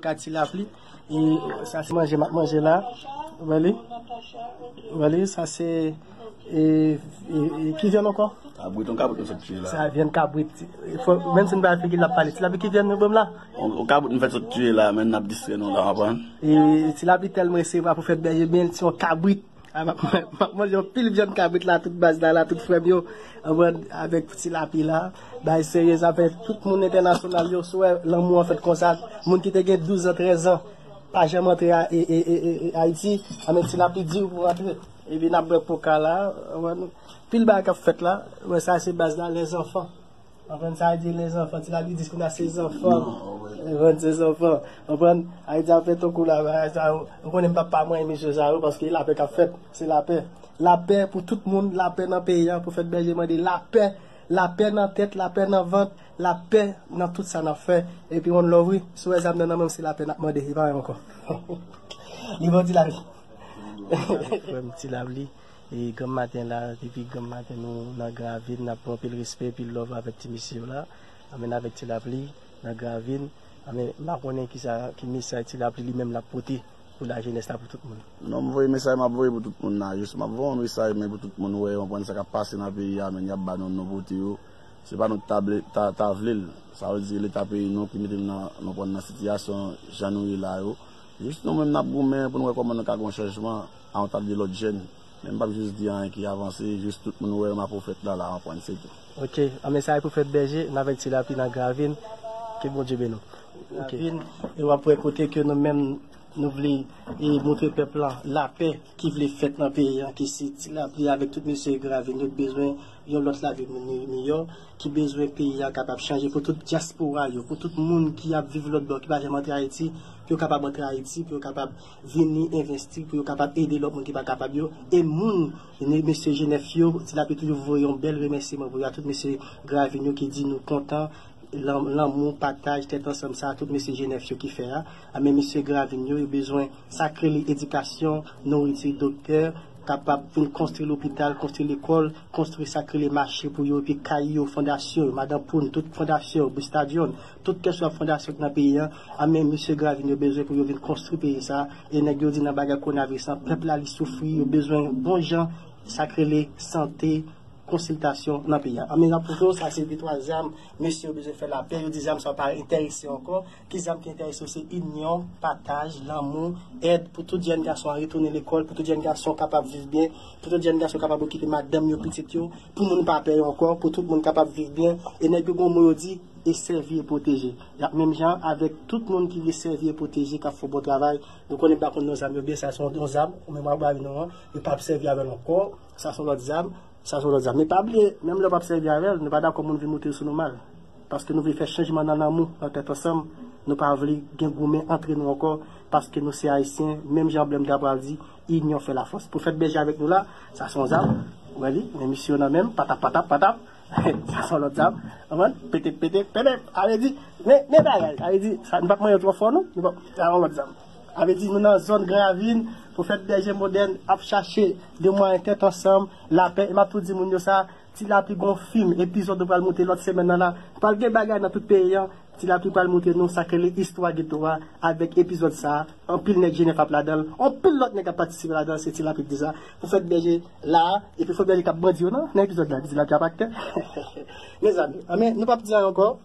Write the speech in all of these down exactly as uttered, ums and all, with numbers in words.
Ka Ti Lapli. E sa se manje m ap manje la. Ou wè li? Ou wè li? Sa se e, e, e, ki vyann ankò? Kabrit, yon kabrit nou sot tiye la. Sa vyann kabrit. Fò, menm si n pa figi l ap pale. Ti Lapli, ki vyann nou ban m la? Yon, yon kabrit nou fèk sot tiye la, men n ap distrè nou la, w konprann? E Ti Lapli tèlman resevwa pou fèt bèje, men ti yon kabrit. A, m ap, m ap manje yon pil vyann kabrit la, tout baz la, la, tout frè m yo. Anprann avèk Ti Lapli la. Bay serye, sa fè tout moun entènasyonal yo, si w wè lanmou an fèt konsa, moun ki te gen douz an, trèz an, pa janm antre a, e, e, e, e, e, Ayiti, anben Ti Lapli di w pou antre. Epi n ap bwè koka la, anprann, pil bagay k ap fèt la, wè sa se baz la, lèzanfan. Anprann sa di lèzanfan, Ti Lapli di kounye a se zanfan. Anprann se zanfan. Anprann, Ayiti ap fè tankou la, bagay sa, ou konnen m p ap pa manyen mesye sa yo, paske lapè k ap fèt, se lapè. Lapè pou tout moun, lapè nan peyi a, pwofèt Bèje mande lapè, lapè nan tèt, lapè nan vant, lapè nan tout sa n ap fè. Epi one love wi, si w wè zam nan nan men m, se lapè n ap mande, e pa anyen ankò. Li bon Ti Lapli. Frè m Ti Lapli, e granm maten la, depi granm maten nou nan Gran Ravin, n ap pran anpil respè, anpil love avèk ti mesye yo la. Anmenn avèk Ti Lapli nan Gran Ravin. Anmen, m pa konnen kisa, ki mesaj Ti Lapli li menm l ap pote pou lajenès la, pou tout moun. Non, m voye mesaj m ap voye pou tout moun la. Jis m ap voye yon mesaj, men pou tout moun wè, konprann sa k ap pase nan peyi a, men y ap ba nou, nou pote yo. Se pa nou ki ta ble-, ta, ta vle l. Sa vle di Leta peyi nou ki mete nou nan, nou pran nan sitiyasyon jan nou ye la yo. Jis nou menm n ap goumen pou nou wè kòman nou ka gen yon chanjman a yon ta de lòt jèn. Men m p ap jis di anyen ki avanse, jis tout moun wè m ap ofèt la, la, w konprann, se tou. Ok, anmen sa e pwofèt Bèje, n avèk Ti Lapli nan Gran Ravin, ke Bondye beni w. Ok. Ravin, e w ap wè kote ke nou menm, nou vle, e montre pèp la, lapè ki vle fèt nan peyi a, ke se Ti Lapli avèk tout mesye Gran Ravin, yo bezwen yon lòt lavi mi-, mi-, miyò, ki bezwen peyi a kapab chanje pou tout dyaspora yo, pou tout moun ki ap viv lòt bò, ki pa janm antre Ayiti, pou yo kapab antre Ayiti, pou yo kapab vini envesti, pou yo kapab ede lòt moun ki pa kapab yo. E moun, ne-, mesye Jenèf yo, Ti Lapli toujou voye yon bèl remèsiman pou yo, a tout mesye Gran Ravin yo ki di nou kontan, lan-, lanmou, pataj, tèt ansanm sa, tout mesye Jenèf yo ki fè a. A men mesye Gran Ravin yo, yo bezwen sa k rele edikasyon, nouriti, doktè, kapab vin konstwi lopital, konstwi lekòl, konstwi sa k rele mache pou yo, epi kay yo, fondasyon yo, Madan Poun, tout fondasyon yo, Bistadion, tout kèswa fondasyon ki nan peyi a, a men mesye Gran Ravin yo bezwen pou yo vin konstwi peyi sa, e nèg yo di nan bagay kowonaviris lan, pèp la li soufri, yo bezwen bon jan, sa k rele sante, konsiltasyon nan peyi a. Anmen, n ap montre w, sa se de twa zam, mesye yo bezwen fè lapè, yo di zam sa yo pa enterese yo ankò. Ki zam ki enterese yo? Se inyon, pataj, lanmou, èd pou tout jèn gason an retounen lekòl, pou tout jèn gason kapab viv byen, pou tout jèn gason kapab okipe madanm yo, pitit yo, pou moun pa pè yo ankò, pou tout moun kapab viv byen. E nèg yo gen yon mo yo di, e sèvi e pwoteje. Y ap menm jan avèk tout moun ki vle sèvi e pwoteje, k ap fè yon bon travay. Nou konnen m pa konn non zam yo byen, sa se yon, yon zam, ou menm w ap ba nou an, yo p ap sèvi avè l ankò, sa se yon lòt zam. Sa se yon lòt zam. Men pa bliye, menm lè w p ap sèvi avè l, nou pa dakò moun vin moute l sou nou mal. Paske nou vle fè chanjman nan lanmou, nan tèt ansanm. Nou pa vle gen goumen antre nou ankò, paske nou se Ayisyen, menm jan anblèm drapo a di, inyon fè lafòs. Pwofèt Bèje avèk nou la, sa se yon zam. Ou wè li, men misye yo nan men m, patap, patap, patap. Sa se yon lòt zam. Konprann? Pete, pete, pete. A vle di, men, men bagay. A vle di, sa, nou p ap manyen twò fò, non? Nou p ap, sa se yon lòt zam. A vle di nou nan zòn Gran Ravin, Pwofèt Bèje Modèn ap chache de mwayen tèt ansanm, lapè, e m ap tou di moun yo sa, Ti Lapli gon fim, epizòd nou pral monte lòt semèn nan la, pral gen bagay nan tout peyi an, Ti Lapli pral montre nou sa k rele istwa geto a, avèk epizòd sa, anpil nèg Jenèf ap ladan l, anpil lòt nèg ap patisipe ladan l, se Ti Lapli ki di sa, Pwofèt Bèje la, epi Pwofèt Bèje k ap bandi yo non, nan epizòd la, Ti Lapli ap aktè. Mezanmi, anben, nou p ap di anyen ankò.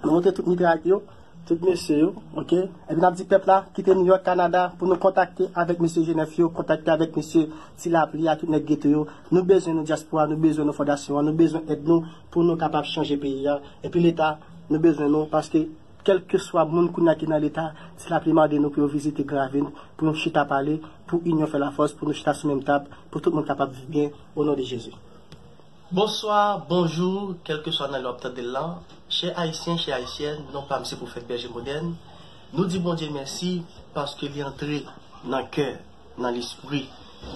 Nou montre tout mitrayèt yo, tout mesye yo, ok? Epi n ap di pèp la, kite Nouyòk, Kanada, pou nou kontakte avèk mesye Jenèf yo, kontakte avèk mesye Ti Lapli a, tout nèg geto yo. Nou bezwen nou dyaspora, nou bezwen nou fondasyon an, nou bezwen èd nou pou nou kapab chanje peyi a. Epi Leta, nou bezwen nou, paske kèlkeswa moun kounye a ki nan Leta, Ti Lapli mande nou pou yo vizite Gran Ravin, pou nou chita pale, pou inyon fè lafòs, pou nou chita sou menm tab, pou tout moun kapab viv byen, o non de Jezi. Bonswa, bonjou, kèlkeswa nan lè w ap tande l lan. Chè Ayisyen, chè Ayisyèn, non pa m se Pwofèt Bèje Modèn. Nou di Bondye mèsi paske li antre nan kè, nan lespri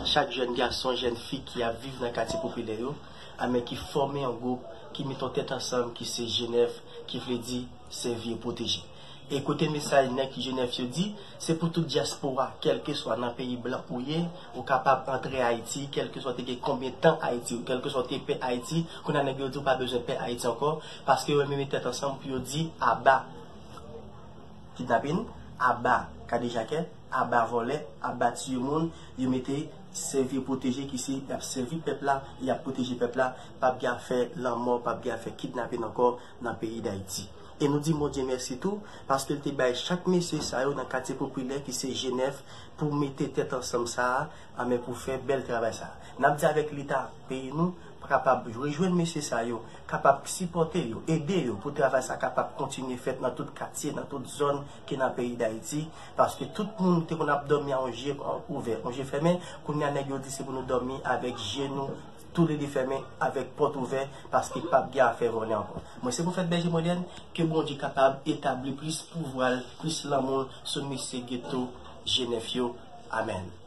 chak jèn gason, jèn fi ki ap viv nan katye popilè yo, a men ki fòme yon gwoup, ki met yon tèt ansanm, ki se Jenèf, ki vle di sèvi e pwoteje. E kote mesaj nèg Jenèf yo di, se pou tout dyaspora, kèlkeswa nan peyi blan ou ye, ou kapab antre Ayiti, kèlkeswa te gen konbyen tan Ayiti, kèlkeswa te pè Ayiti, kounye a nèg yo di ou pa bezwen pè Ayiti ankò, paske yo menm met tèt ansanm pou yo di aba kidnapin, Aba kadejakè, aba vòlè, aba tiye moun, yo mete sèvi pwoteje ki se y ap sèvi pèp la, y ap pwoteje pèp la, p ap gen afè lanmò, p ap gen afè kidnapin ankò nan peyi Dayiti. E nou di Bondye mèsi tou, paske l te bay chak mesye sa yo nan katye popilè ki se Jenèf pou mete tèt ansanm sa a, anmen pou fè bèl travay sa a. N ap di avèk Leta peyi nou, kapab rejwenn mesye sa yo, kapab sipòte yo, ede yo pou travay sa kapab kontinye fèt nan tout katye, nan tout zòn ki nan peyi Dayiti, paske tout moun te konn ap dòmi a yon je ouvè, yon je fèmen, kounye a nèg yo di se pou nou dòmi avèk je nou toulede fèmen, avèk pòt ouvè, paske p ap gen afè vòlè ankò. Mwen se Pwofèt Bèje Modèn, ke Bondye kapab etabli plis pouvwa l, plis lanmou l sou mesye geto Jenèf yo. Amèn.